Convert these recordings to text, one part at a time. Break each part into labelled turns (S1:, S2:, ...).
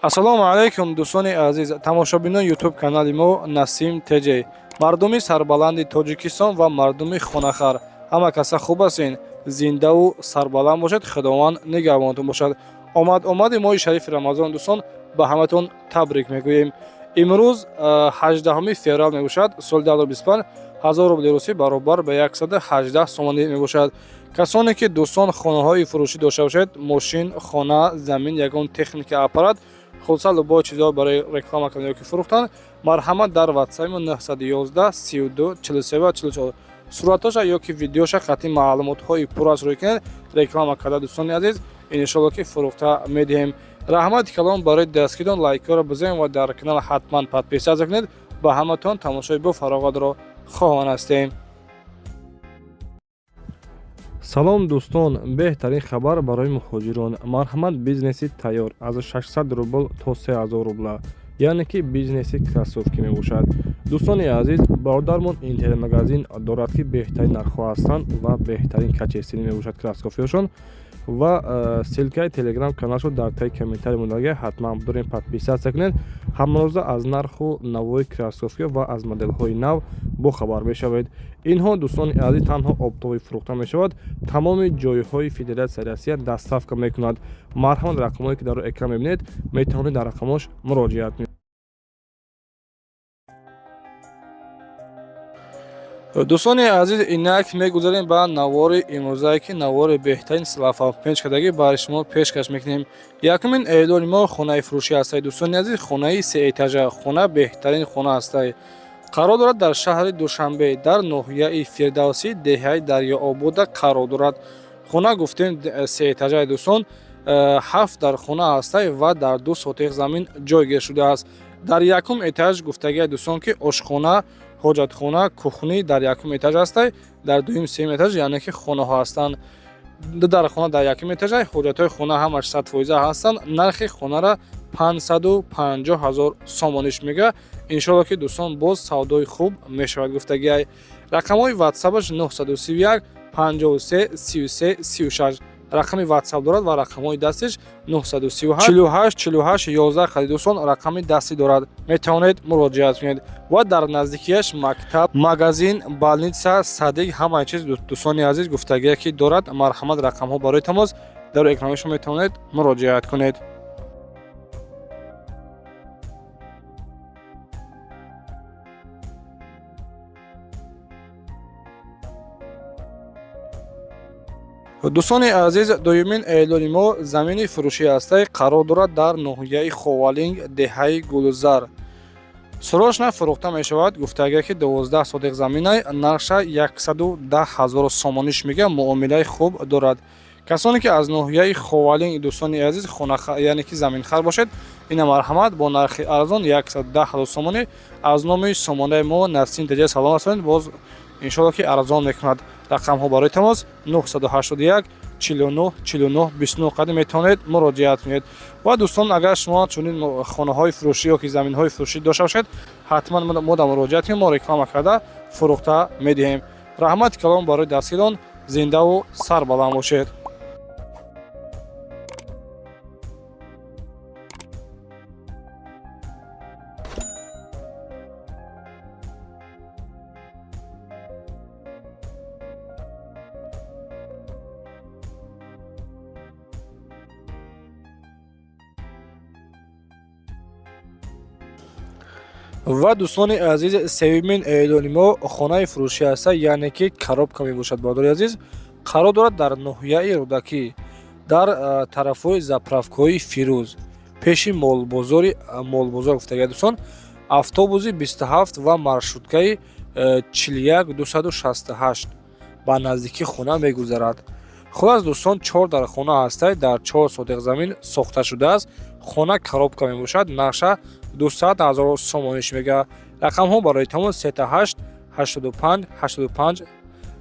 S1: Ассалому алайкум, дӯстони азиз, тамошобинони Ютуб канали мо Насим ТЖ, мардуми сарбаланди Тоҷикистон ва мардуми хонахар, ҳама каса хуб ҳастен, зиндаву сарбаланд бошед, Худованд нигаҳбонатон бошад. Омад омади моҳи шарифи Рамазон, дӯстон, ба ҳаматон табрик мегӯем. Имрӯз 18 феврал мебошад, соли 2025. 1000 рубли русӣ баробар ба 118 сомонӣ мебошад. Касоне ки, дӯстон, хонаҳои фурӯшӣ дошта бошед, мошин, хона, замин, ягон техника, аппарат, хулоса, любой чизҳо барои реклама кардан ёки фурӯхтан, марҳамат, дар ватсапи 911 32 43 ва 44 суратоша ёки видеоша қатъи маълумотҳои пурраш рӯй кунед, реклама карда, дӯстони азиз, иншолло ки фурӯхта медиҳем. Раҳмати калон барои дастгирон, лайкҳоро бизанед ва дар канал ҳатман подписаться кунед. Ба ҳаматон тамошои бофароғатро хоҳон ҳастем. Салом, дӯстон! Беҳтарин хабар барои муҳоҷирон. Марҳамат, бизнеси тайёр аз 600 рубл то 3000 рубла, яъне ки бизнеси кроссовки мебошад. Дӯстони азиз, бародармон интернет-магазин дорад, ки беҳтарин нархҳо ҳастанд ва беҳтарин качественный мебошад кроссовкиҳошон. Ва ссылкаи Телеграм каналшо дар таи комментарий мондага, ҳатман дорем, подписаться кунед. Ҳамарӯза аз нарху навои кроссовкиҳо ва аз моделҳои нав бохабар мешавед. Инҳо, дӯстони азиз, танҳо оптовый фурӯхта мешавад, тамоми ҷойҳои Федератсияи Россия доставка мекунад. Марҳамат, рақамҳое ки дар экран мебинед, метавонед дар рақамҳош муроҷиат кунед. Дӯстони азиз, инак мегузарем ба навори имрӯзае, ки навори беҳтарин селофан кардагӣ барои шумо пешкаш мекунем. Якумин эълони мо хонаи фурӯшӣ ҳастад. Дӯстони азиз, хонаи сеэтажа, хона беҳтарин хона ҳастад, қарор дорад дар шаҳри Душанбе, дар ноҳияи Фирдавсӣ, деҳаи Дарёобода қарор дорад. Хона, гуфтем, сеэтажаи, дӯстон, ҳафт дар хона ҳастад ва дар 2 сотих замин ҷойгир шудааст. Дар якум этаж, гуфтагиа, дӯстон, ки ошхона, ҳоҷатхона, кухня дар якум этаж ҳастай, дар дуюм, сеюм этаж, яъне ки хонаҳо ҳастанд. Ду дар хона дар якум этажа, ҳоҷатҳои хона ҳамаш 100% ҳастанд. Нархи хонара 550 000 сомониш мега. Иншолло ки, дӯстон, боз савдои хуб мешавад, гуфтагиай. Рақамҳои ватсапаш 931 53 33 36 рақами ватсап дорад ва рақамҳои дастиш 938 48 48 11 хади, дӯстон, рақами дастӣ дорад, метавонед муроҷиат кунед. Ва дар наздикияш мактаб, магазин, больница, садик, ҳамаи чиз, дӯстони азиз, гуфтагие ки дорад. Марҳамат, рақамҳо барои тамос дар экрани шумо, метавонед муроҷиат кунед. Дӯстони азиз, дуюмин эълони мо замини фурӯшӣ ҳастай, қарор дорад дар ноҳияи Ховалинг, деҳаи Гулзар. Срочно фурӯхта мешавад, гуфтага ки 12 сотих заминай, нархша 110 000 сомониш мега, муомилаи хуб дорад. Касоне ки аз ноҳияи Ховалинг, дӯстони азиз, хона, яъне ки заминхар бошед, ина марҳамат, бо нархи арзон 110 000 сомонӣ аз номи сомонаи мо Насим ТЖ салом расонед, боз иншолло ки арзон мекунад. Рақамҳо барои тамос 981 49 49 29 қадим, метавонед муроҷиат кунед. Ва, дӯстон, агар шумо чунин хонаҳои фурӯшӣ ё ки заминҳои фурӯшӣ дошта бошед, ҳатман мо да муроҷиат кунед, мо реклама карда фурӯхта медиҳем. Раҳмати калон барои дастгирон, зиндаву сарбаланд бошед. Ва, дӯстони азиз, сеюмин эълони мо хонаи фурӯшӣ ҳаста, яъне ки коробка мебошад. Бародари азиз, қарор дорад дар ноҳияи Рӯдакӣ, дар тарафҳои заправкаҳои Фирӯз, пеши молбозори молбозор, гуфтага, дӯстон, автобуси 27 ва маршруткаи 41 268 ба наздикии хона мегузарад. Хулас, дӯстон, чор дар хона ҳастай, дар 4 сотих замин сохта шудааст. Хона коробка мебошад, нархша 200 000 сомониш мега. Рақамҳо барои тамос 38 85 85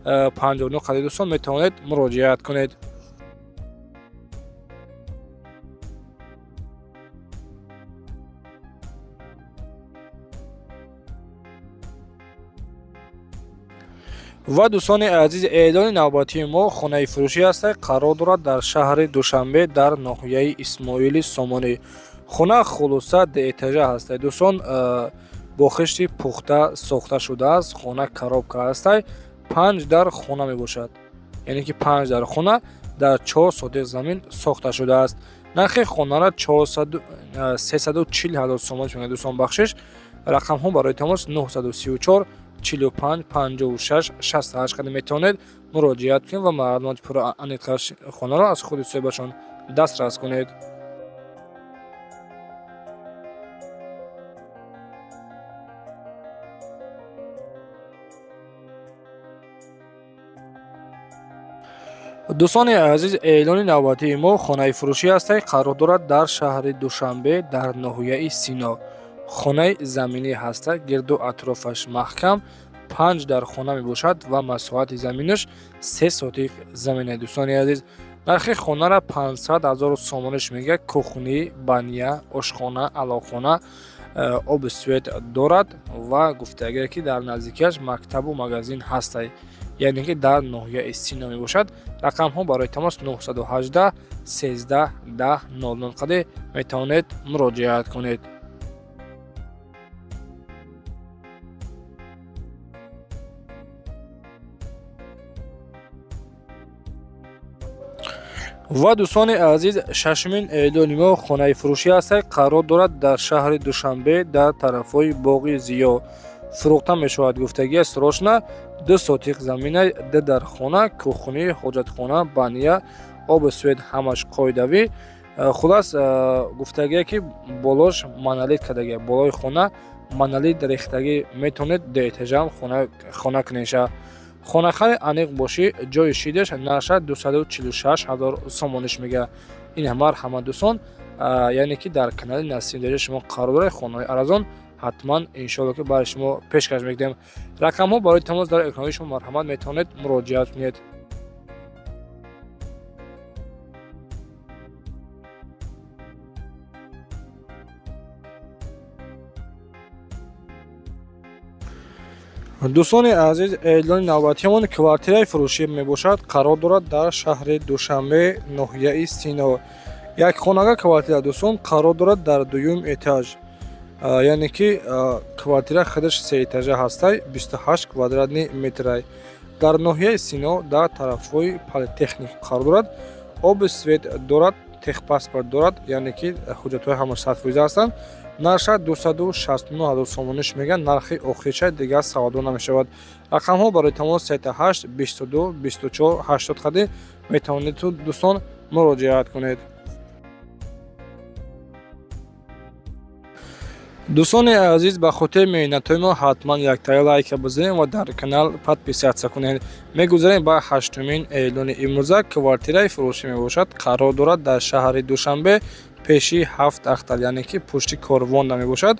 S1: 59 қади, дӯстон, метавонед муроҷиат кунед. Ва, дӯстони азиз, эълони навбатии мо хонаи фурӯшӣ ҳаста, қарор дорад дар шаҳри Душанбе, дар ноҳияи Исмоили Сомонӣ. Хона хулоса дуэтажа ҳастай, дӯстон, бо хишти пухта сохта шудааст. Хона коробка ҳастай, панҷ дар хона мебошад, яъне ки панҷ дар хона дар 4 сотих замин сохта шудааст. Нархи хонара 340 000 сомон мегӯяд, дӯстон, бахшиш. Рақамҳо барои тамос 934 45 56 68 қадам метавонед муроҷиат кунед ва маълумоти пурра аниқтар хонаро аз худи соҳибашон дастрас кунед. Дӯстони азиз, эълони навбатии мо хонаи фурӯшӣ ҳастай, қарор дорад дар шаҳри Душанбе, дар ноҳияи Сино. Хонаи заминӣ ҳаста, гирду атрофаш маҳкам, панҷ дар хона мебошад ва масоҳати заминаш 3 сотих замина. Дӯстони азиз, нархи хонара 500 000 сомониш мегӯяд. Кухни, баня, ошхона, алоқхона, оби свет дорад ва гуфтагие, ки дар наздикиаш мактабу магазин ҳастай, яъне ки дар ноҳияи Сино мебошад. Рақамҳо барои тамос 918 13 10 00 қаде метавонед муроҷиат кунед. Ва, дӯстони азиз, шашумин эълони мо хонаи фурӯшӣ ҳастай, қарор дорад дар шаҳри Душанбе, дар тарафҳои Боғи Зиё. Фурӯхта мешавад гуфтагия срочно. 2 сотих замина, ду дар хона, кухни, ҳоҷатхона, баня, оби свет ҳамаш қоидавӣ. Хулас, гуфтагие, ки болош монолит кардагия, болои хона монолит рехтагӣ, метавонед дуэтажам хона кунеша. Хонахари аниқ бошӣ, ҷои шидаш нарша 246 000 сомониш мега. Ин ҳамар ҳама, дӯстон, яъне ки дар канали Насим Деҷа шумо қарор доред, хонаҳои арзон ҳатман, иншоалло, ки барои шумо пешкаш мекунем. Рақамҳо барои тамос дар экранҳои шумо, марҳамат, метавонед муроҷиат кунед. Дӯстони азиз, эълони навбатиамон квартираи фурӯшӣ мебошад, қарор дорад дар шаҳри Душанбе, ноҳияи Сино. Як хонага квартира, дӯстон, қарор дорад дар дуюм этаж, яъне ки квартира худаш сеэтажа ҳастай, 28 квадратный метрай, дар ноҳияи Сино, дар тарафҳои Политехник қарор дорад. Оби свет дорад, техпаспорт дорад, яъне ки ҳуҷҷатҳои ҳама 100% ҳастанд. Нарша 269 000 сомониш мегӯянд, нархи охирша, дигар савдо намешавад. Рақамҳо барои тамос 38 22 24 80 қади метавонед, дӯстон, муроҷиат кунед. Дӯстони азиз, ба хотири меҳнатҳои мо ҳатман яктая лайка бизанед ва дар канал подписаться кунед. Мегузарем ба ҳаштумин эълони имрӯза. Квартираи фурӯшӣ мебошад, қарор дорад дар шаҳри Душанбе, пеши Ҳафт Ахтар, яъне ки пушти Корвонда мебошад.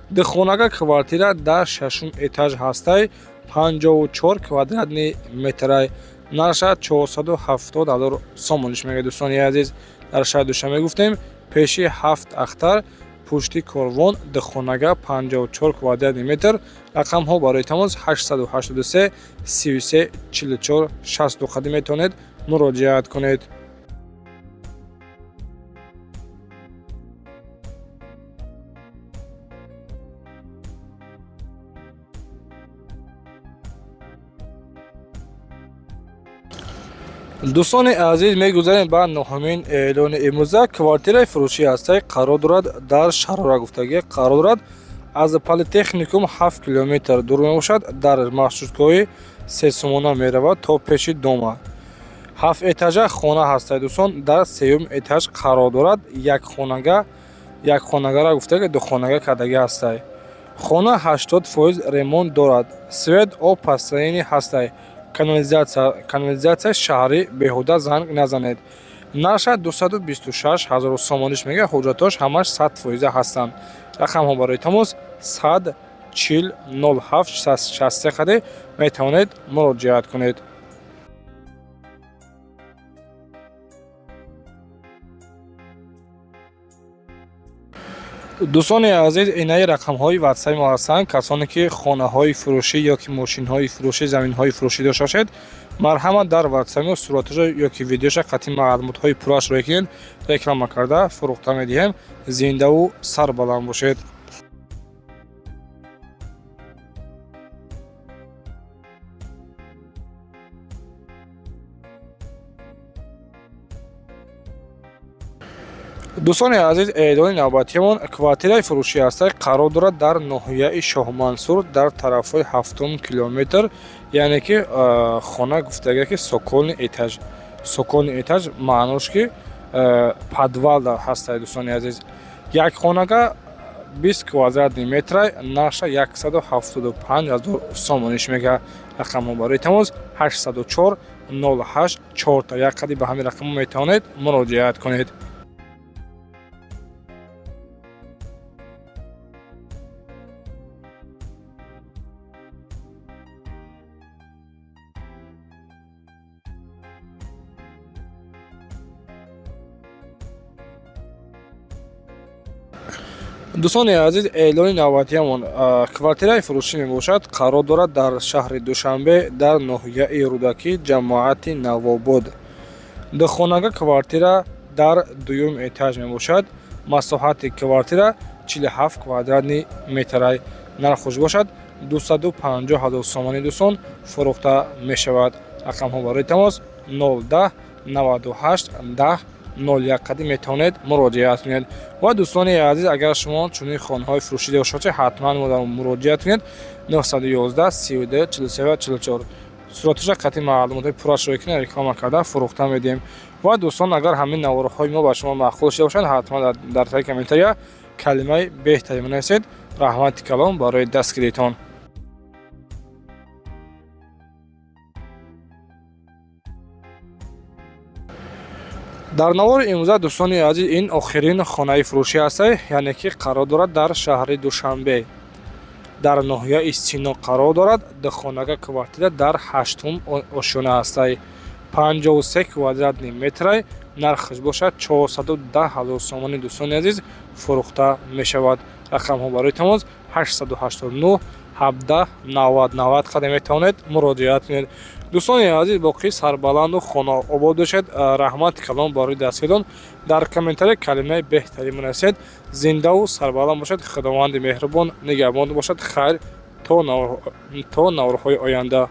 S1: Духонага квартира дар шашум этаж ҳастай, 54 квадратный метрай, нарша 470 000 сомониш мегӯяд. Дӯстони азиз, дар шаҳри Душанбе гуфтем, пеши Ҳафт Ахтар, пушти Корвон, духонага, 54 квадратный метр. Рақамҳо барои тамос 883 33 44 62 қади метавонед муроҷиат кунед. Дӯстони азиз, мегузарем ба нуҳумин эълони имрӯза. Квартираи фурӯшӣ ҳастай, қарор дорад дар Шарора гуфтагӣ, қарор дорад аз Политехникум 7 километр дур мебошад. Дар маршрутгоҳи сесомона меравад то пеши дома. Ҳафт этажа хона ҳастай, дӯстон, дар сеюм этаж қарор дорад. Як хонага, як хонагара гуфтагӣ, духонага кардагӣ ҳастай. Хона 80% ремонт дорад, свет, об постоянный ҳастай, канализатсияи шаҳрӣ, беҳуда занг назанед. Нарша 226 000 сомониш мега, ҳуҷҷатҳош ҳамаш 100% ҳастанд. Рақамҳо барои тамос 100 40 07 63 қаде метавонед муроҷиат кунед. Дӯстони азиз, инаи рақамҳои ватсаи мо ҳастанд. Касоне ки хонаҳои фурӯшӣ ё ки мошинҳои фурӯшӣ, заминҳои фурӯшӣ дошта бошед, марҳамат, дар ватсаи мо сураташо ё ки видеоша қатъи маълумотҳои пуррашро кунед, реклама карда фурӯхта медиҳем. Зиндаву сарбаланд бошед. Дӯстони азиз, эълони навбатиамон квартираи фурӯшӣ ҳаста, қарор дорад дар ноҳияи Шоҳмансур, дар тарафҳои ҳафтум километр, яъне ки хона гуфтага ки цокольный этаж. Цокольный этаж маънош ки подвал ҳаста. Дӯстони азиз, як хонага 20 квадратный метра, нарха 175 000 сомониш мега. Рақамҳо барои тамос 804 08 4 як қади. Ба ҳамин рақамҳо метавонед муроҷиат кунед. Дӯстони азиз, эълони навбатиамон квартираи фурӯшӣ мебошад, қарор дорад дар шаҳри Душанбе, дар ноҳияи Рӯдакӣ, ҷамоати Навобод. Духонага квартира дар дуюм этаж мебошад. Масоҳати квартира 47 квадратный метрай, нархуш бошад 250 ҳазор сомонӣ. Дӯстон, фурӯхта мешавад. Рақамҳо барои тамос 010 98 10 01 қади метавонед муроҷиат кунед. Ва дӯстони азиз, агар шумо чунин хонаҳои фурӯшӣ дошта бошед, ҳатман муроҷиат кунед 911 32 43 44. Сураташа қатъи маълумотҳои пуррашро кунед, реклама карда фурӯхта медиҳем. Ва дӯстон, агар ҳамин наворҳои мо ба шумо маъқул шуда бошанд, ҳатман дар таги комментария калимаи беҳтарин бинависед. Раҳмати калом барои дастгиритон. Дар навори имрӯза, дӯстони азиз, ин охирин хонаи фурӯшӣ ҳаста, яъне ки қарор дорад дар шаҳри Душанбе, дар ноҳияи Сино қарор дорад. Духонага квартира дар ҳаштум ошёна ҳастай, 53 квадратный метрай, нархаш бошад 410 ҳазор сомонӣ. Дӯстони азиз, фурӯхта мешавад. Рақамҳо барои тамос 889 17 90 90 қадам метавонед муроҷиат кунед. Дӯстони азиз, боқӣ сарбаланду хонаобод бошед. Раҳмати калом барои дастгирон. Дар комментария калимаи беҳтарин бинависед. Зиндаву сарбаланд бошед, Худованди меҳрубон нигаҳбон бошад. Хайр, то наворҳои оянда.